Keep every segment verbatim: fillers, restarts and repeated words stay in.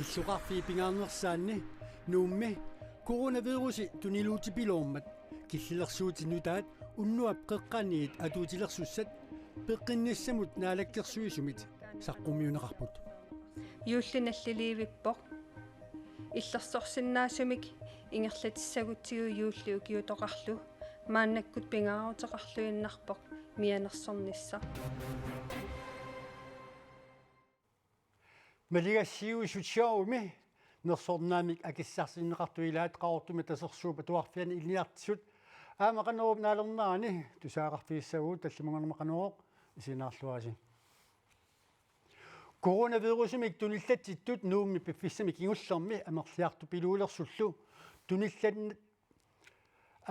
Illoqarfiit pingaarnersaanni Nuummi coronavirusi tuniluutipiloormat killilersuutit nutaat unnuap qeqqaniit atuutilersussat peqqinnissamut naalakkersuisumit saqqummiunneqarput. Juulli nalliliivippoq. Illersorsinnaasumik ingerlatissagutsigu juulli ukiutoqarlu maannakkut pingaaruteqarluinnarpoq mianersornissaq. Maligassiuisut siorumi nersornaamik akissarsiorneqartut ilaat Qaqortumi Tasersuup Atuarfiani ilinniartitsisut aamma Qanorup naalernerani tusagaqarfigissavagut, tallimanngornermi Qanoroq, isiginnaarluarisi. Coronavirusimik tunillatsittut Nuummi piffissami kingullermi amerliartupiluulersullu tunillan-,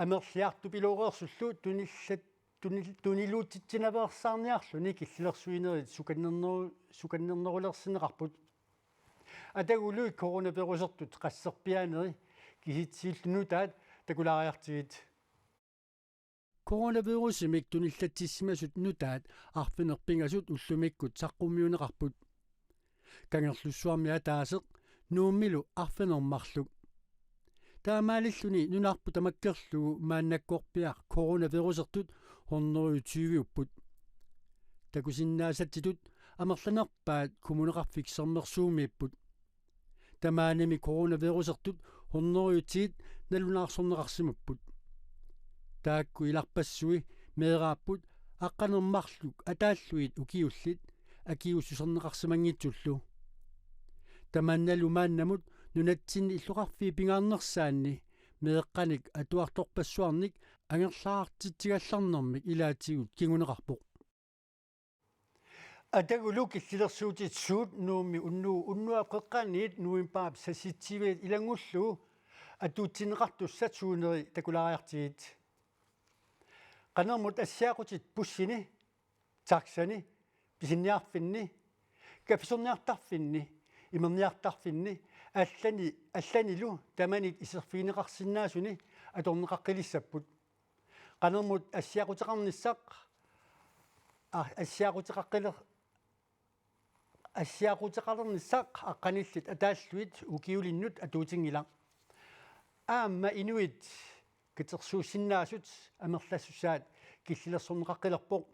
amerliartupilooreersullu tunillat-, tunil-, tuniluutitsinaveersaarniarluni killilersuinerit sukannerneru-, sukannernerulersinneqarput. Atagulu coronavirusertut qasserpiaaneri kisitsisillu nutaat takulaariartigit. Coronavirusimik tunillatsissimasut nutaat arfineq-pingasut ullumikkut saqqummiunneqarput. Kangerlussuarmi ataaseq, Nuummilu arfineq-marluk. Taamaalilluni nunarput tamakkerlugu maannakkorpiaq coronavirusertut hundrede tyve-upput. Takusinnaasatsitut amerlanerpaat Kommuneqarfik Sermersuumiipput. Tamaanimi coronavirusertut hundrede ti nalunaarsorneqarsimapput. Taakku ilarpassui meeraapput aqqaneq-marluk ataallugit ukiullit akiuussuserneqarsimanngitsullu. Tamannalu maannamut nunatsinni illoqarfiit pingaarnersaanni meeqqanik atuartorpassuarnik angerlaartitsigallarnermik ilaatigut kinguneqarpoq. Atagulu killilersuutit suut Nuummi unnu-, unnuap qeqqaniit novembarip seksogtyve ilanngullugu atuutsinneqartussat suuneri takulaariartigit. Qanermut assiaqutit bussini, taxani, pisiniarfinni, kaffisorniartarfinni, imerniartarfinni, allani, allanilu tamanit iserfigineqarsinnaasuni atorneqaqqilissapput. Qanermut assiaquteqarnissaq, a-, assiaquteqaqqiler-, assiaquteqalernissaq aqqanillit ataallugit ukiulinnut atuutinngilaq. Aamma inuit katersuussinnaasut amerlassusaat killilersorneqaqqilerpoq.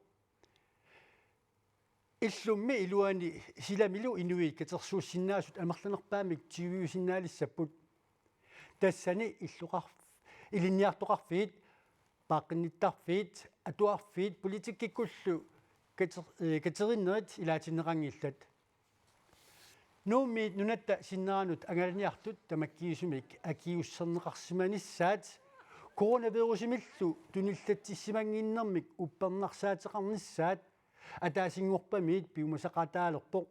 Illummi iluani silamilu inuit katersuussinnaasut amerlanerpaamik tyveusinnaalissapput. Tassani illoqarf-, ilinniartoqarfiit, paaqqinnittarfiit, atuarfiit, politikkikkullu kater-, eh, katerinnerit ilaatinneqanngillat. Nuummiit nunatta sinneranut angalaniartut tamakkiisumik akiuussuserneqarsimanissaat coronavirusimillu tunillatsissimannginnermik uppernarsaateqarnissaat ataasinngorpamiit piumasaqaataalerpoq.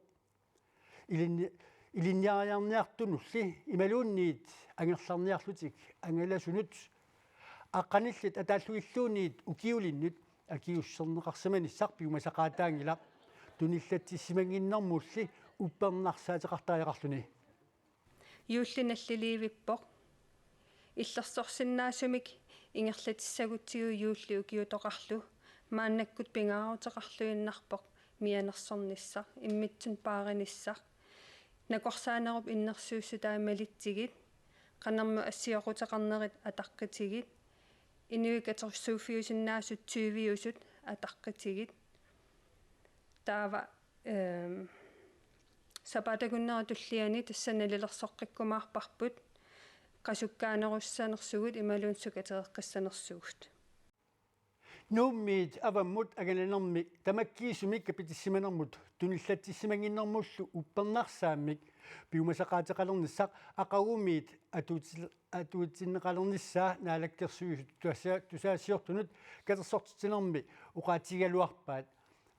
Ilinni-, ilinniariarniartunulli imaluunniit angerlarniarlutik angalasunut aqqanillit ataallugilluunniit ukiulinnut akiuussuserneqarsimanissaq piumasaqaataanngilaq tunillatsissimannginnermulli uppernarsaateqartariaqarluni. Juulli nalliliivippoq. Illersorsinnaasumik ingerlatissagutsigu juulli ukiutoqarlu maannakkut pingaaruteqarluinnarpoq mianersornissaq, immitsinnut paarinissaq, nakorsaanerup innersuussutai malitsigit, qanermut assioquteqarnerit ataqqitigit, inuit katersuuffiusinnaasut tyveusut ataqqitigit. Taava, ehm, sapaatip akunnera tulliani tassa nalilersoqqikkumaarparput qasukkaanerussanersugut imaluunniit sukatereqqissanersugut. Nuummiit avammut angalanermi tamakkiisumik kapitissimanermut tunillatsissimannginnermullu uppernarsaammik piumasaqaateqalernissaq aqagumiit atuutil-, atuutsinneqalernissaa Naalakkersuisut tusa-, tusaasiortunut katersortitsinermi oqaatigigaluarpaat.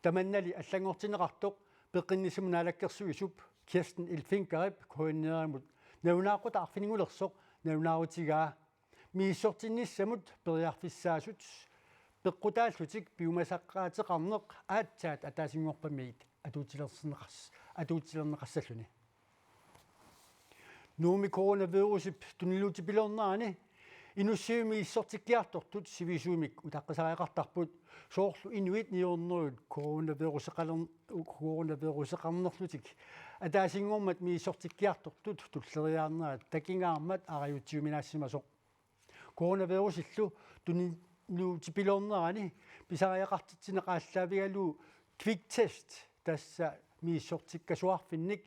Tamannali allanngortinneqartoq peqqinnissamut naalakkersuisup Kirsten L. Finkerip K N R-imut nalunaaqutaq arfininngornersoq nalunaarutigaa. Misissortinnissamut periarfissaasut peqqutaallutik piumasaqaateqarneq aatsaat ataasinngorpamiit atuutilersinneqars-, atuutilerneqassalluni. Nuummi coronavirusip tuniluutipiloornerani Inussivimmi misissortikkiartortut sivisuumik utaqqisariaqartarput, soorlu inuit ni hundrede coronaviruseqaler-, coronaviruseqarnerlutik ataasinngormat misissortikkiartortut tulleriiaarnerat takingaarmat arajutsiuminaassimasoq. Coronavirusillu tuninuutipiloornerani pisariaqartitsineq aallaavigalugu kviktest, tassa misissortikkasuarfinnik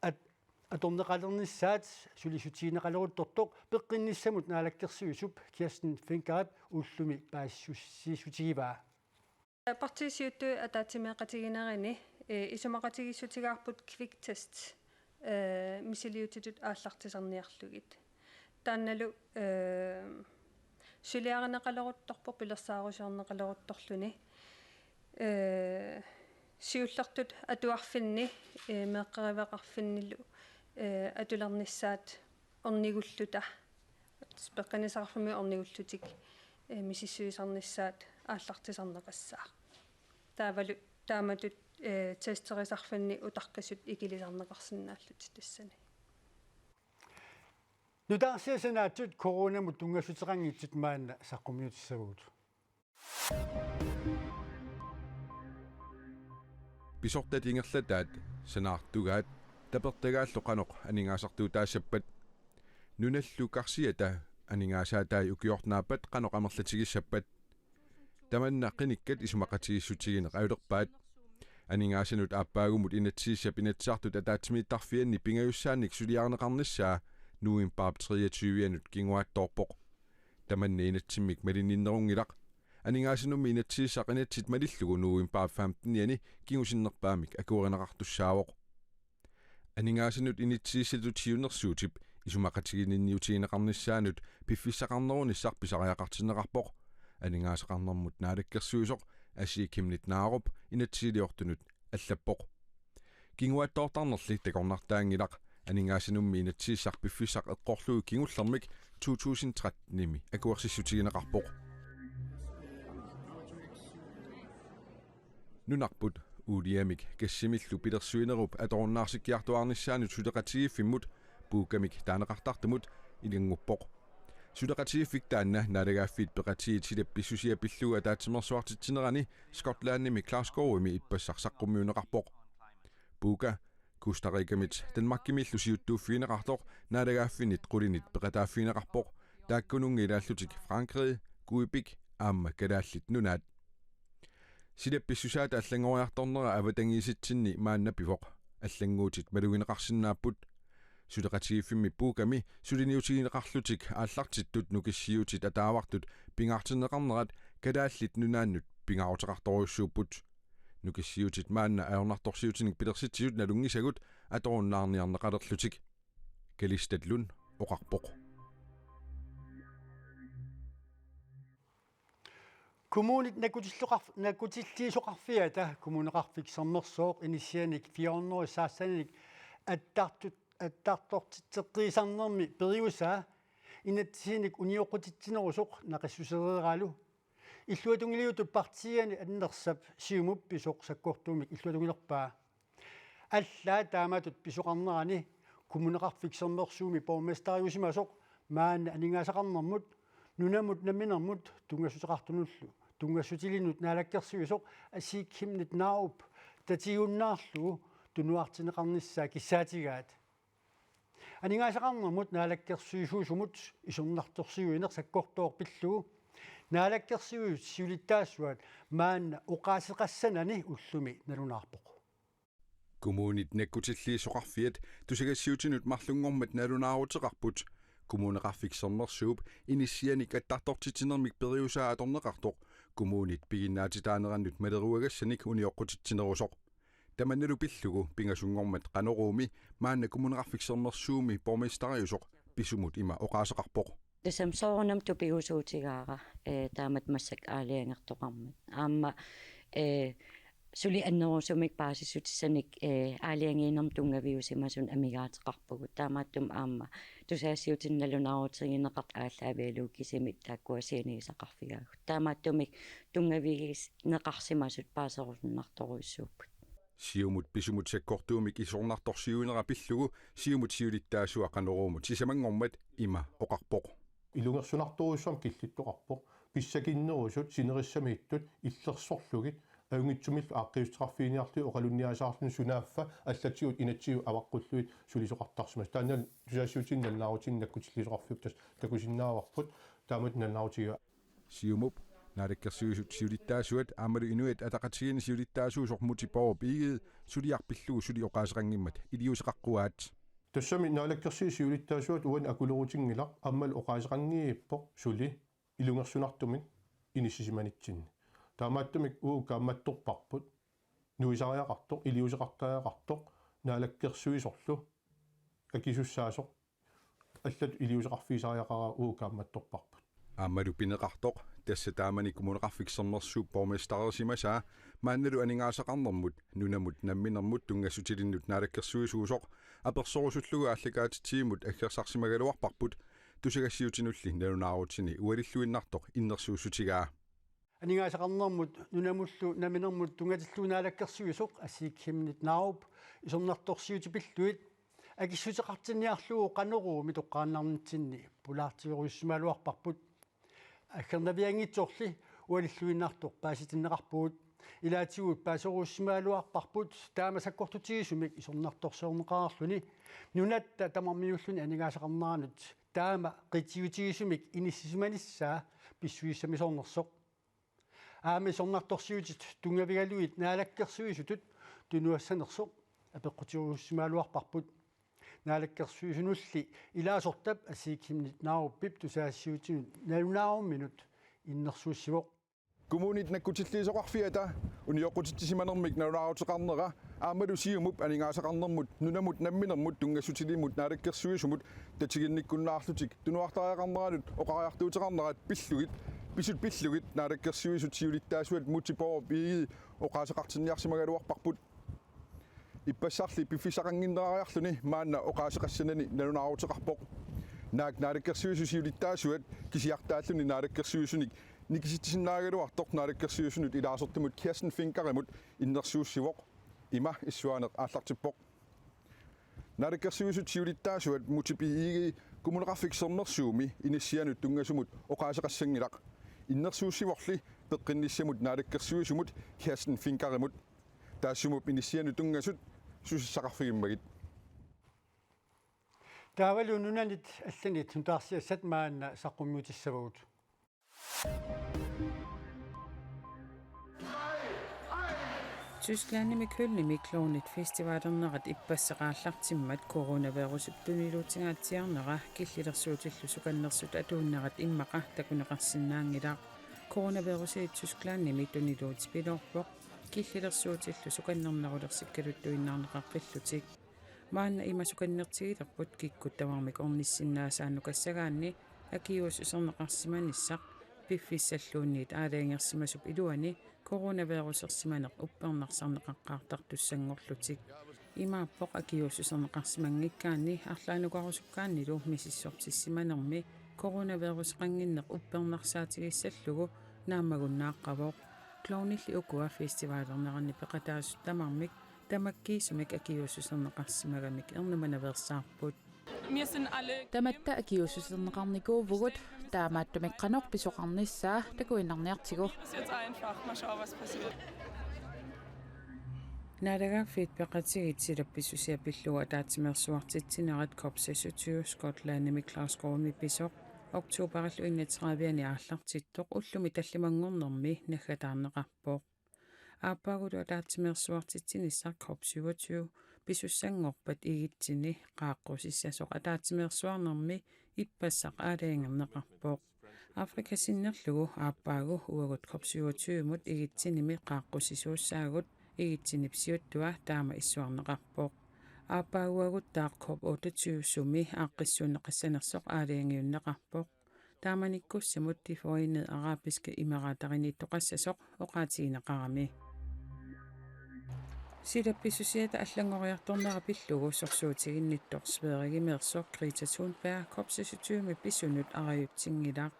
at-, atorneqalernissaat sulissutigineqaleruttortoq peqqinnissamut naalakkersuisup Kirsten Fencker ullumi paasissussiissutigivaa. Partiit siuttui ataatsimeeqatigiinnerini, eh, isumaqatigiissutigaarput kviktest, eh, misiliutitut aallartisarniarlugit. Taannalu, eh, suliarineqaleruttorpoq pilersaarusiorneqaleruttorluni. Eh, siullertut atuarfinni, eh, meeqqeriveqarfinnilu, eh, atulernissaat ornigulluta, peqqinnissaqarfimmi ornigullutik, eh, misissuisarnissaat aallartisarneqassaaq. Taavalu taamatut, eh, testerisarfinni utaqqisut ikilisarneqarsinnaallutik tassani. Nutaarsiassanaatut coronamut tunngassuteqanngitsut maanna saqqummiutissavagut. Pisortat ingerlataat, sanaartugaat, tapertagaallu qanoq aningaasartuutaassappat. Nunallu karsiata aningaasaataat ukiornaappat qanoq amerlatigissappat. Tamanna qinikkat isumaqatigiissutigineq ajulerpaat. Aningaasanut aappaagumut inatsisissap Inatsisartut ataatsimiittarfianni pingajussaannik suliarineqarnissaa novembarip treogtyve-anut kinguaattoorpoq. Tamanna inatsimmik malinninnerunngilaq. Aningaasanummi inatsisissaq inatsit malillugu novembarip femten-iani kingusinnerpaamik akuerineqartussaavoq. Aningaasanut inatsisissatut siunnersuutip isumaqatiginninniutigineqarnissaanut piffissaqarnerunissaq pisariaqartinneqarpoq. Aningaasaqarnermut naalakkersuisoq Asii Chemnitz Narup inatsisiliortunut allappoq. Kinguaattoortarnerli takornartaanngilaq. Aningaasanummi inatsisissaq piffissaq eqqorlugu kingullermik to tusind tretten-imi akuersissutigineqarpoq. Nunarput uuliamik gassimillu pilersuinerup atorunnaarsikkiartuaarnissaanut suleqatigiiffimmut Puukamik taaneqartartumut ilannguppoq. Suleqatigiiffik taanna naalagaaffiit peqatigiit silap pissusia pillugu ataatsimeersuartitsinerani Skotlandimi Glasgowimi ippassaq saqqummiunneqarpoq. Puuka Costa Ricamit Danmarkimillu siuttuuffigineqartoq naalagaaffinnit qulinit peqataaffigineqarpoq, taakkununnga ilaallutik Frankrig, Quebec aamma Kalaallit Nunaat. Silap pissusaata allanngoriartornera avatangiisitsinni maanna pivoq. Allannguutit malugineqarsinnaapput. Suleqatigiiffimmi Puukami suliniutigineqarlutik aallartittut nukissiuutit ataavartut pingaartinneqarnerat Kalaallit Nunaannut pingaaruteqartorujussuupput. Nukissiuutit maanna ajornartorsiutinik pilersitsisut nalunngisagut atorunnaarniarneqalerlutik. Kalistat Lund oqarpoq. Kommunit nakkutilluqarf-, nakkutilliisoqarfiata Kommuneqarfik Sermersooq inissianik fire hundrede seksten-inik attartut-, attartortitseqqiisarnermi periusaa inatsisinik unioqqutitsinerusoq naqissusereeralu. Illuatungiliutut partiiani annersap Siumup pisoq sakkortuumik illuatungilerpaa. Allaat taamatut pisoqarnerani Kommuneqarfik Sermersuumi borgmesteriusimasoq maanna aningaasaqarnermut nunamut namminermut tunngassuteqartunullu tunngassutilinut naalakkersuisoq Asii Chemnitz Narup tatigunnaarlugu tunuartinneqarnissaa kissaatigaat. Aningaasaqarnermut naalakkersuisuusumut isornartorsiuineq sakkortooq pillugu naalakkersuisut siulittaasuat maanna oqaaseqassanani ullumi nalunaarpoq. Kommunit nakkutilliisoqarfiat tusagassiuutinut marlunngormat nalunaaruteqarput. Kommuneqarfik Sermersuup inissianik attartortitsinermik periusaa atorneqartoq kommunit piginnaatitaaneranut maleruagassanik unioqqutitsinerusoq. Tamannalu pillugu pingasunngormat Qanoruumi maanna Kommuneqarfik Sermersuumi borgmesteriusoq pisumut ima oqaaseqarpoq. Tassami soorunami tupigusuutigaara, eh, taamatut massakkut aalajangertoqarmat. Aamma, eh, suli annerusumik paasissutissanik, eh, aalajangiinermut tunngaviusimasunut amigaateqarpugut. Taamaattumik aamma tusagassiuutinut nalunaarutigineqartut aallaavigalugu kisimik taakkua sianigisaqarfigaagut. Taamaattumik tunngavigineqarsimasut paaserusunnartorujussuupput. Siumut pisumut sakkortuumik isornartorsiuinera pillugu Siumut siulittaasua Qanoruumut sisamanngormat ima oqarpoq. Ilungersunartorujussuarmik killittoqarpoq. Pissakinnerusut sinerissamiittut illersorlugit ajunngitsumillu aaqqiissuteqarfiginiarlugit oqalunniasaarluni sunaaffa allatigut inatsigut avaqqullugit sulisoqartarsimasut. Taanna tusagassiuutini nalunaarutini nakkutilliisoqarfiup tassa takusinnaavarput, taamatut nalunaarutigaa. Siumup, Naalakkersuisut siulittaasuat aammalu Inuit Ataqatigiinni siulittaasuusoq Múte Bourup Egede suliaq pillugu suli oqaaseqanngimmat iliuuseqaqquaat. Tassami Naalakkersuisut siulittaasuat uani akulerutinngilaq, aammalu oqaaseqanngippoq suli ilungersunartumik inissisimanitsinni. Taamaattumik uagut kaammattorparput, nuisariaqartoq, iliuuseqartariaqartoq, naalakkersuisorlu akisussaasoq allatut iliuuseqarfigisariaqarput, uagut kaammattorparput. Aammalu pineqartoq, tassa taamani Kommuneqarfik Sermersuup borgmestererisimasaa, maannalu aningaasaqarnermut nunamut namminermut tunngassutilinnut naalakkersuisuusoq, apersorusullugu aallakaatitsivimut aggersarsimagaluarparput, tusagassiuutinulli nalunaarutini ualilluinnartoq innersuussutigaa. Aningaasaqarnermut nunamullu namminermut tunngatillugu naalakkersuisoq Asii Chemnitz Narup isornartorsiutit pillugit akissuteqartinniarlugu Qanoruumi toqqaannarnitsinni pulaartigerujussimagaluarparput. Aggernavianngitsorli ualilluinnartoq paasitinneqarpugut. Ilaatigut paaserujussimagaluarparput taama sakkortutigisumik isornartorsiorneqareerluni nunatta tamarmiulluni aningaasaqarneranut taama qitiutigisumik inissisimanissaa pissusissamisoornersoq. Aamma isornartorsiutit tunngavigalugit naalakkersuisutut tunuassanersoq apeqqutigerujussimagaluarparput. Naalakkersuisunulli ilaasortap Asii Chemnitz Narupip tusagassiuutinut nalunaarumminut innersuussivoq. Kommunit nakkutilliisoqarfiata unioqqutitsisimanermik nalunaaruteqarnera aammalu Siumup aningaasaqarnermut nunamut namminermut tunngassutilimmut naalakkersuisumut tatiginnikkunnaarlutik tunuartariaqarneranut oqariartuuteqarnerat pillugit, pisut pillugit Naalakkersuisut siulittaasuat Múte Bourup Egede oqaaseqartinniarsimagaluarparput. Ippassarli piffissaqannginnerariarluni maanna oqaaseqassanani nalunaaruteqarpoq. Naak Naalakkersuisut siulittaasuat kisiartaalluni naalakkersuisunik nikisitsisinnaagaluartoq naalakkersuisunut ilaasortamut Kirsten Finkerimut innersuussivoq. Ima issuaaneq aallartippoq. Naalakkersuisut siulittaasuat Múte B. Egede Kommuneqarfik Sermersuumi inissianut tunngasumut oqaaseqassanngilaq. Innersuussivorli peqqinnissamut naalakkersuisumut Kirsten Finkerimut. Taassumup inissianut tunngasut susassaqarfigimmassuk. Taavalu nunanit allanit nutaarsiassat maanna saqqummiutissavagut. Tysklandimi Kölnimi klovnit festivalernerat ippassaq aallartimmat coronavirusip tuniluutingaatsiarnera killilersuutillu sukannersut atuunnerat immaqa takuneqarsinnaanngilaq. Coronavirusi Tysklandimi tuniluutipiloorpoq killilersuutillu sukannernerulersikkaluttuinnarneqaqqillutik. Maanna ima sukannertigilerput kikkut tamarmik ornissinnaasaannukassagaanni akiuussuserneqarsimanissaq piffissalluunniit aalajangersimasup iluani coronavirusersimaneq uppernarsarneqaqqaartartussanngorlutik. Imaappoq akiuussuserneqarsimanngikkaanni arlaanukarusukkaannilu misissortissimanermi coronaviruseqannginneq uppernarsaatigissalluni naammagunnaaqqavoq. Klovnilli ukua festivalerneranni peqataasut tamarmik tamakkiisumik akiuussuserneqarsimagamik ernumanaveersaarput. Tamatta akiuussuserneqarnikuuvugut, taamaattumik qanoq pisoqarnissaa takuinnarniartigu. Naalagaaffiit Peqatigiit silap pissusia pillugu ataatsimeersuartitsinerat COP seksogtyve Skotlandimi Glasgowmi pisoq oktoberillu enogtredive-ani aallartittoq ullumi tallimanngornermi naggataarneqarpoq. Aappaagulu ataatsimeersuartitsinissaq COP syvogtyve pisussanngorpat igitsinni qaaqqusissasoq ataatsimeersuarnermi ippassaq aalajangerneqarpoq. Afrika sinnerlugu aappaagu uagut COP syvogtyve-mut igitsinimi qaaqqusisuussaagut, igitsinnip siuttua taama issuarneqarpoq. Aappaaguaguttaaq COP otteogtyve sumi aaqqissuunneqassanersoq aalajangiunneqarpoq. Taamanikkussamut De Forenede Arabiske Emirateriniittoqassasoq oqaatigineqarami. Silap pissusiata allanngoriartornera pillugu sorsuutiginnittoq Sverigemiisoq Greta Thunberg COP seksogtyve-mi pisunut arajutsinngilaq.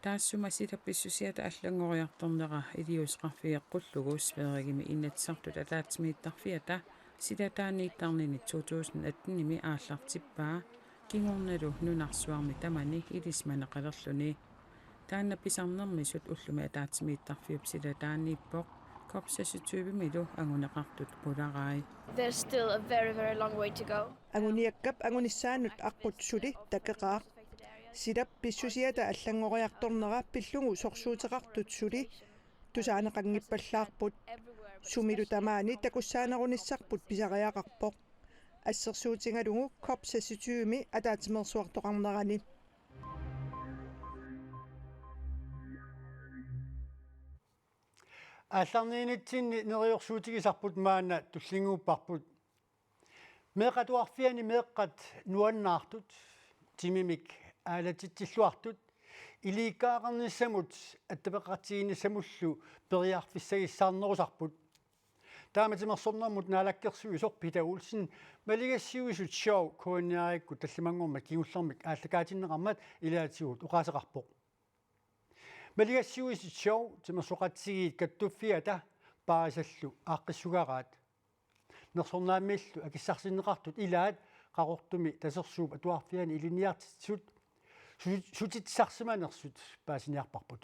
Taassuma silap pissusiata allanngoriartornera iliuuseqarfigeqqullugu Sverigemi Inatsisartut ataatsimiittarfiata silataaniittarnini to tusind atten-imi aallartippaa. Kingornalu nunarsuarmi tamani ilisimaneqalerluni. Taanna pisarnermisut ullumi ataatsimiittarfiup silataaniippoq, COP seksogtyvemilu anguneqartut qularai. There's still a very, very long way to go. Anguniakkap angunissaanut aqqut suli takeqaaq. Silap pissusiata allanngoriartornera pillugu sorsuuteqartut suli tusaaneqanngippallaarput. Sumilu tamaani takussaanerunissarput pisariaqarpoq. Assersuutigalugu COP seksogtyvemi ataatsimeersuartoqarnerani. Aallarniinitsinni neriorsuutigisarput maanna tullinnguupparput. Meeqqat atuarfianni meeqqat nuannaartut, timimik aalatitsilluartut, ilikkagaqarnissamut attaveqatigiinnissamullu periarfissagissaarnerusarput. Taama timersornermut naalakkersuisoq Peter Olsen maligassiuisut Sjov K N R-ikkut tallimanngormat kingullermik aallakaatinneqarmat ilaatigut oqaaseqarpoq. Maligassiuisut Sjov timersoqatigiit kattuffiata paarisallu aaqqissugaraat. Nersornaammillu akissarsinneqartut ilaat Qaqortumi Tasersuup Atuarfiani ilinniartitsisut su-, sutitsisarsimanersut paasiniarparput.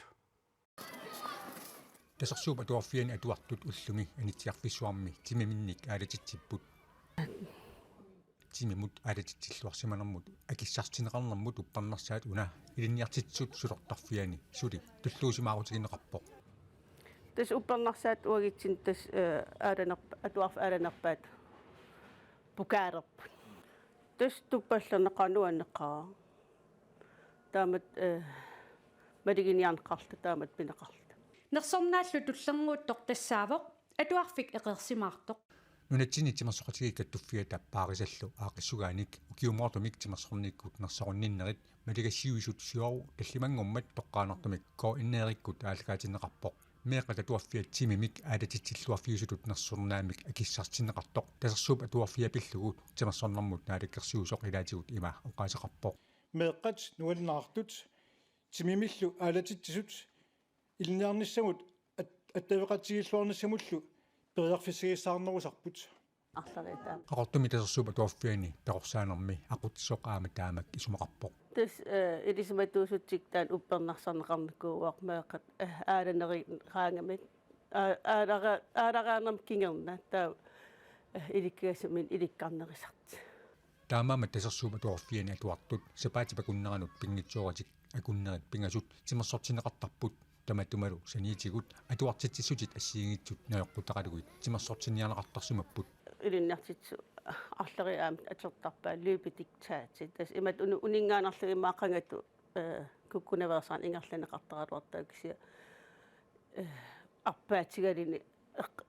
Tasersuup Atuarfiani atuartut ullumi Anitsiarfissuarmi timiminnik aalatitsipput. Timimut aalatitsilluarsimanermut akissarsineqarnermut uppernarsaat una ilinniartitsisut susortarfiani suli tulluusimaarutigineqarpoq. Tassa uppernarsaat uagutsinnut tassa, eh, aalanerp-, atuarfik aalanerpaat pukaalerput. Tassa tuppallernaqaaq, nuanneqaaq. Taamatut, eh, maluginiarneqarluta, taamatut pineqarluta. Nersornaallu tullinnguuttoq tassaavoq atuarfik eqeersimaartoq. Nunatsinni timersoqatigiit kattuffiata paarisallu aaqqissugaanik ukiumoortumik timersornikkut nersarunninnerit maligassiuisut Sjov tallimanngormat toqqaannartumik K N R-ikkut aallakaatinneqarpoq. Meeqqat atuarfiat timimik aalatitsilluarfiusutut nersornaammik akissarsitinneqartoq Tasersuup Atuarfia pillugu timersornermut naalakkersuisoq ilaatigut ima oqaaseqarpoq. Meeqqat nuannaartut timimillu aalatitsisut ilinniarnissamut at-, attaveqatigiilluarnissamullu periarfissagissaarnerusarput. Arlariataa. Qaqortumi Tasersuup Atuarfiani peqorsaanermi aqutsisoq aamma taamak isumaqarpoq. Tassa, eh, ilisimatuusutsikka taanna uppernarsarneqarnikuuvoq meeqqat, eh, aalanerit qaangamik. Aa-, aalara-, aalaraannermik kingorna taava, eh, ilikkagasuminnut ilikkarnerisartik. Taamaammat Tasersuup Atuarfiani atuartut sapaatip akunneranut pinngitsooratik akunnerit pingasut timersortinneqartarput. Tamatumalu saniatigut atuartitsissutit assigiinngitsut najoqqutaqalugit timersortinniarneqartarsimapput. Ilinniartitsisut arleriit aamma atortarpaat løbediktatit. Tassa imatut uni-, uninngaannarlugit immaqa qangatut, eh, kukkunaveersaarneq ingerlanneqartaraluartoq kisianni, eh, arpaatigaluni eq-,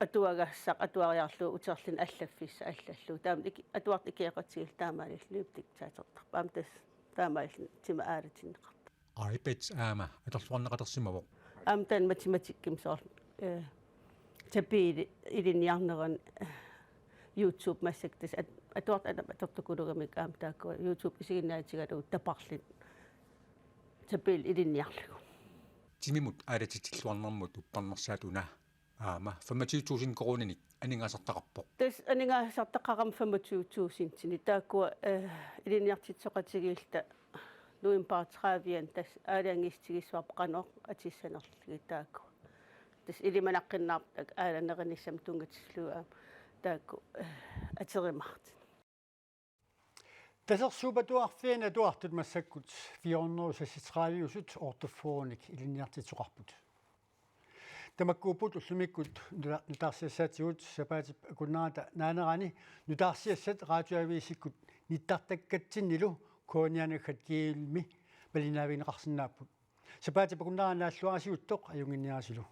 atuagassaq atuariarlugu uterluni allaffissaq allallugu. Taama iki-, atuartut ikioqatigiilluta taamaalilluta løbediktatertarput. Aamma tassa taamaalilluni timi aalatinneqartarpoq. iPads aamma atorluarneqalersimavoq. Aamma taanna matematikkimi soorlu, eh, tabelit ilinniarneranni, eh, YouTube massakkut tassa at-, atuartut aamma atortukulugamik aamma taakkua YouTube isiginnaatigalugu taparlutik tabelit ilinniarlugu. Timimut aalatitsilluarnermut uppernarsaat una aamma femogtyve tusind koruuninik aningaasartaqarpoq. Tassa aningaasartaqarami femogtyve tusindinik. Taakkua, eh, ilinniartitsisoqatigiilluta novembarip tredivianni tassa aalajangiissutigissavarput qanoq atissanerlugit taakkua. Tassa ilimanaqqiinnarput aalanerunissamut tunngatillugu aamma taakku, eh, aterimaartut. Tasersuup Atuarfiani atuartut massakkut fire hundrede seksogtredive-usut otteogfyrrenik ilinniartitsisoqarput. Tamakkuupput ullumikkut nuta-, nutaarsiassaatigut sapaatip akunnerata naanerani nutaarsiassat Radioavisikkut nittartakkatsinnilu K N R naggat gl-imi malinnaavigineqarsinnaapput. Sapaatip akunnerata naalluarisiuttoq ajunnginniarisilu.